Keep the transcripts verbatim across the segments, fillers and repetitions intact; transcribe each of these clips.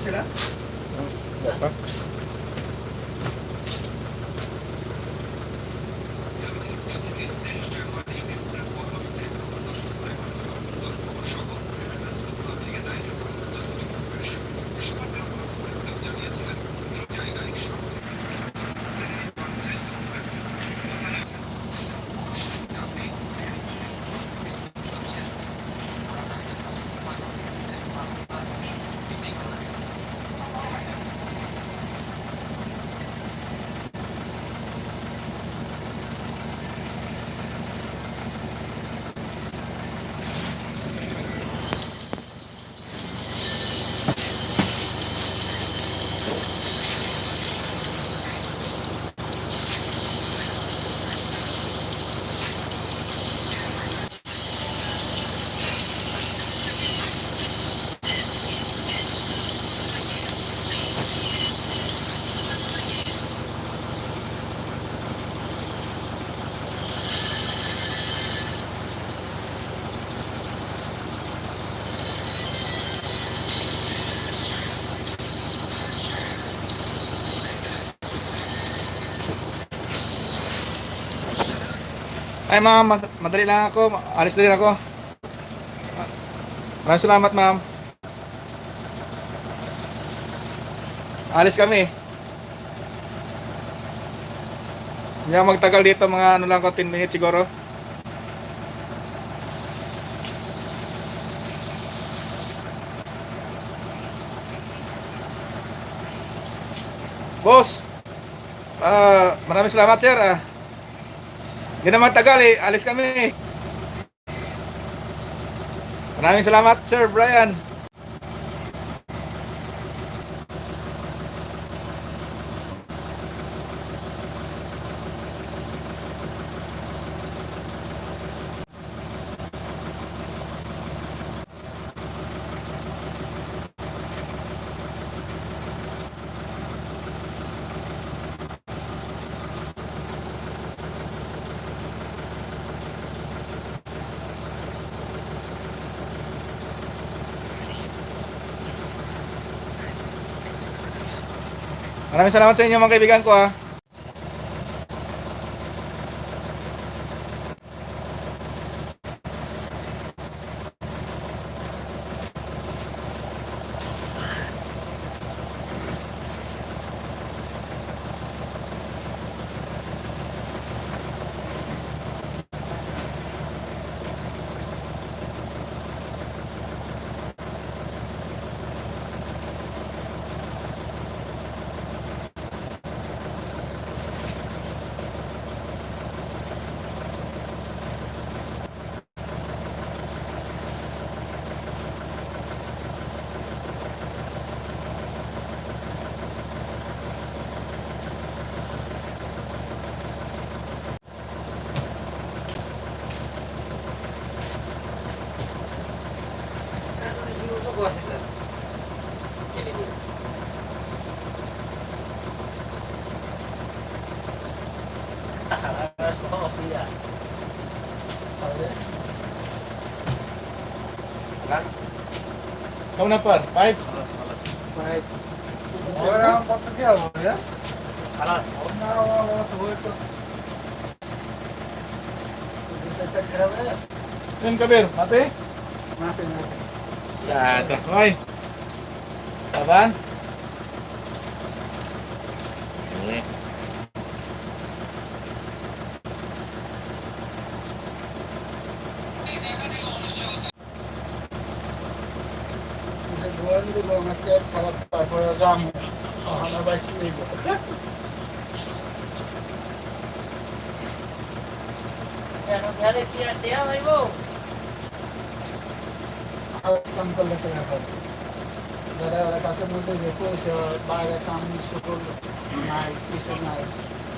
Sila? Wala pa. Ay, ma'am, mas-, madali lang ako. Alis na rin ako. Maraming salamat, ma'am. Alis kami. Hindi ako magtagal dito, mga ano lang ko, ten minutes siguro. Boss, ah, maraming salamat, sir, ah. Hindi na magtagal, eh. Alis kami. Maraming salamat, Sir Brian. Maraming salamat sa inyo, mga kaibigan ko, ha. Kau na, par? Five? Five. Orang empat sekian, ya? Alas. Orang awal waktu itu. Bisa tak kira ya? Yun, Kabir, mati? Mati, mati. Sa ito. Hoy. Taban? Eh. Sa buwan, di ba, nga kaya para, para, para sa amo. Ah, na ba yung ibo? Pero, pero, tiya, tiya, may mo. Ang tambal na tinapay. Dala, wala ka sa mundo, di po, sa bahay at ang sukol, may piso, may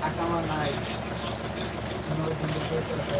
atama, may. Ano, hindi ko ito sa